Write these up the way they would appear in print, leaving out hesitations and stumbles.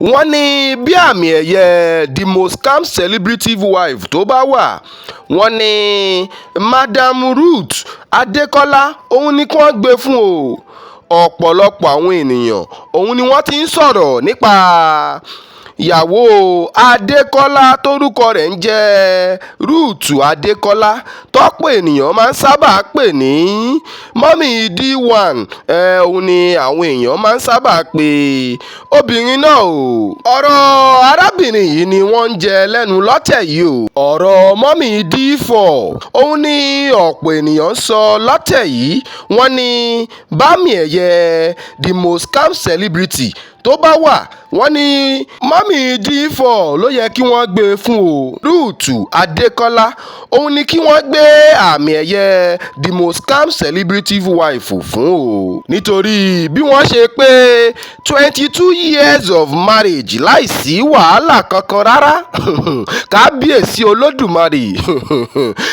Wọ́n ní bí àmì ẹ̀yẹ the most calm celebrity wife tó bá wà, wọ́n ní Madam Ruth Adékọ́lá òun ni kí wọ́n gbé e fún o. Ọ̀pọ̀lọpọ̀ àwọn ènìyàn òun ni wọ́n ti ń sọ̀rọ̀ nípa ìyàwó Adékọ́lá tórúkọ rẹ̀ ń jẹ́ Ruth Adékọ́lá, tọ́pọ̀ ènìyàn máa ń sábà pè ní Mummy D1. Òun ni àwọn èèyàn máa ń sábà pe obìnrin náà o. Ọ̀rọ̀ arábìnrin yìí ni wọ́n ń jẹ lẹ́nu lọ́tẹ̀ yìí o. Ọ̀rọ̀ Mummy D4 òun ni ọ̀pọ̀ ènìyàn ń sọ lọ́tẹ̀ yìí. Wọ́n ní bámi ẹ̀yẹ the most calm celebrity tó bá wà, wọ́n ní Mummy D4 ló yẹ kí wọ́n gbé e fún o. Ruth Adékọ́lá òun ni kí wọ́n gbé àmì ẹ̀yẹ the most calm celebrity wife fún o, nítorí bí wọ́n ṣe pé 22 years of marriage láìsí wàhálà kankan rárá. Kábíyèsí Olódùmarè!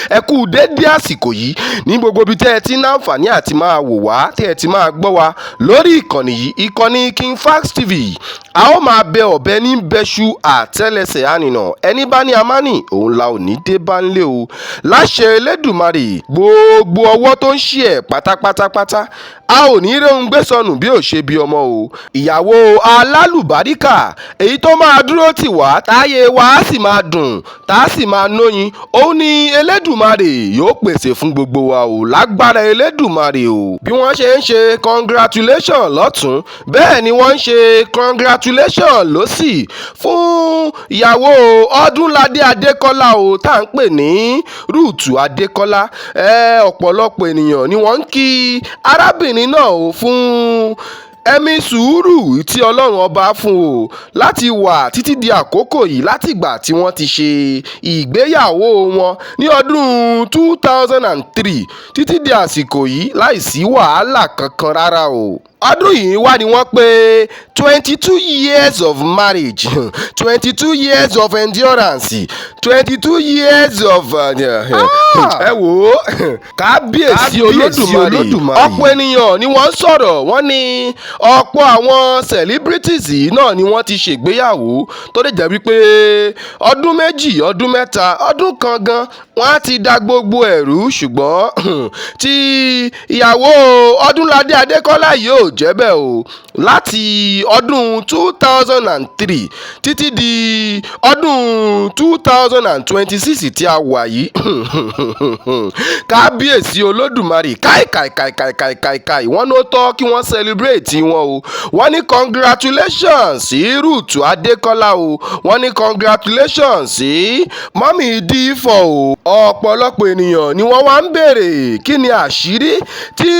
Ẹ kú dédé àsìkò yìí ní gbogbo ibi tẹ́ ẹ ti ń láǹfààní àti máa wò wá, tẹ́ ẹ ti máa gbọ́ wa lórí ìkànnì yìí, ìkànnì King Fax TV. A ó máa bẹ ọ̀bẹ ní bẹ́ṣu, àtẹ́lẹsẹ̀ ànìnà ẹni bá ní amánì òun la ò ní dé bá ń lé o. Láṣẹ Elédùmarè, gbogbo ọwọ́ tó ń ṣí ẹ̀ pátápátápátá, a ò ní réhun gbé sọnù bí ò ṣe bí ọmọ o. Ìyàwó alálùbáríkà èyí tó máa dúró tì wá, táyé wa á sì máa dùn, tá a sì máa nóyin, òun ni Elédùmarè yóò pèsè fún gbogbo wa o, lágbára Elédùmarè o. Bí wọ́n ṣe ń ṣe congratulation lọ́tún, bẹ́ẹ̀ ni wọ́n ń ṣe congratulation lọ́sì fún ìyàwó Ọdúnládé Adékọ́lá o, tá à ń pè ní Ruth Adékọ́lá. Ọ̀pọ̀lọpọ̀ ènìyàn ni wọ́n ń kí arábìnrin náà o fún ẹ̀mí sùúrù tí Ọlọ́run Ọba fún o láti wà títí di àkókò yìí, látìgbà tí wọ́n ti ṣe ìgbéyàwó wọn ní ọdún 2003 títí di àsìkò yìí láìsí wàhálà kankan rárá o. Ọdún yìí wá ni wọ́n pé 22 years of marriage, 22 years of endurance, 22 years of, ẹ wò ó, kábíyèsí Olódùmarè! Ọ̀pọ̀ ènìyàn ni wọ́n ń sọ̀rọ̀. Wọ́n ní ọ̀pọ̀ àwọn celebrities yìí náà ni wọ́n ti ṣègbéyàwó tó lè jẹ́ wípé ọdún 2, ọdún 3, ọdún 1 gan, wọ́n á ti da gbogbo ẹ̀rú, ṣùgbọ́n tí ìyàwó Ọdúnládé Adékọ́lá yìí ò jẹ́ bẹ́ẹ̀ o. Láti ọdún 2003 títí di ọdún 2026 tí a wà yìí, kábíyèsí Olódùmarè! Káì káì káì káì káì káì káì! Wọ́n ló tọ́ kí wọ́n celebrate wọn o. Wọ́n ní congratulations sí Ruth Adékọ́lá o. Wọ́n ní congratulations sí Mummy D4 o. Ọ̀pọ̀lọpọ̀ ènìyàn ni wọ́n wá ń béèrè, kí ni àṣírí tí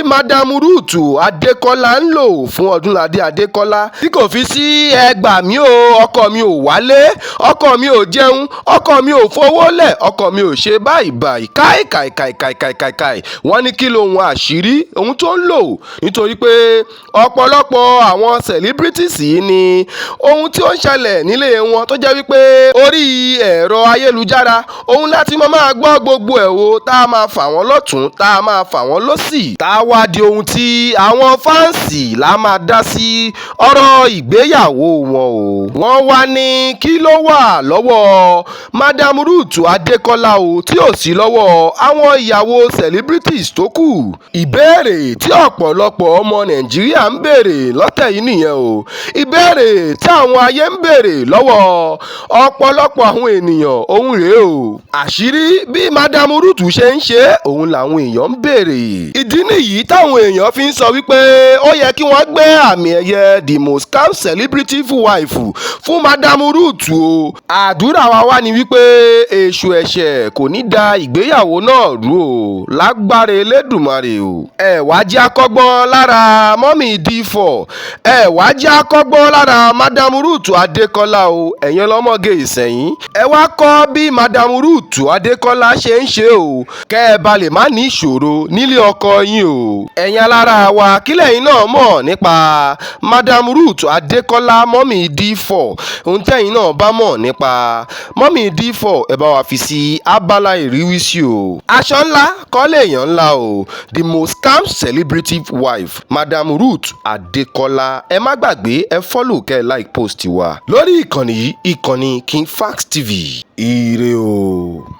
Madam Ruth Adékọ́lá ń lò fún Ọdúnládé Adékọ́lá tí kò fi sí ẹgbà mi o, ọkọ mi ò wálé, ọkọ mi ò jẹun, ọkọ mi ò fowó lẹ̀, ọkọ mi ò ṣe báyìí báyìí? Káì káì káì káì káì káì káì! Wọ́n ní kí lohun àṣírí ohun tó ń lò? Nítorí pé ọ̀pọ̀lọpọ̀ àwọn celebrities yìí ni ohun tí ó ń ṣẹlẹ̀ nílé wọn tó jẹ́ wípé orí ẹ̀rọ ayélujára òun láti máa gbọ́ gbogbo ẹ̀ o, tá a máa fà wọ́n lọ́tún, tá a máa fà wọ́n lọ́sì, tá a wá di ohun tí àwọn fans là máa dá sí ọ̀rọ̀ ìgbéyàwó wọn o. Wọ́n wá ní kí ló wà lọ́wọ́ Madam Ruth Adékọ́lá o tí ò sí lọ́wọ́ àwọn ìyàwó celebrities tó kù? Ìbéèrè tí ọ̀pọ̀lọpọ̀ ọmọ Nàìjíríà ń béèrè lọ́tẹ̀ yìí nìyẹn o. Ìbéèrè tí àwọn ayé ń béèrè lọ́wọ́ ọ̀pọ̀lọpọ̀ àwọn ènìyàn òun rèé o. Àṣírí bí Madam Ruth ṣe ń ṣe òun làwọn èèyàn ń béèrè. Ìdí nìyí táwọn èèyàn fi ń sọ wípé ó yẹ kí wọ́n gbé àmì ẹ̀yẹ the most calm celebrity wife fún Madam Ruth o. Àdúrà wa wá ní wípé èṣù ẹ̀ṣẹ̀ kò ní da ìgbéyàwó náà rú o, lágbára Elédùmarè o. Ẹ wá jẹ́ akọ́gbọ́n lára Mummy D4, ẹ wá jẹ́ akọ́gbọ́n lára Madam Ruth Adékọ́lá o. Ẹ̀yin ọlọ́mọge Ìsẹ̀yìn, ẹ wá kọ́ bí Madam Ruth Adékọ́lá ṣe ń ṣe o, kẹ́ ẹ ba lè má ní ìṣòro nílé ọkọ yín o. Ẹ̀yin alára wa, kílẹ̀. Lẹ́yìn náà mọ̀ nípa Madam Ruth Adékọ́lá, mummy D4? Ohun tẹ́yin náà bá mọ̀ nípa mummy D4, ẹ bá wa fi sí abala ìrísí o. Aṣọ ńlá kọ́ lèèyàn ńlá o. The most calm celebrity wife, Madam Ruth Adékọ́lá. Ẹ má gbàgbé, ẹ follow, kẹ́ ẹ like post wa lórí ìkànnì yìí, ìkànnì King Fax TV. Ire o.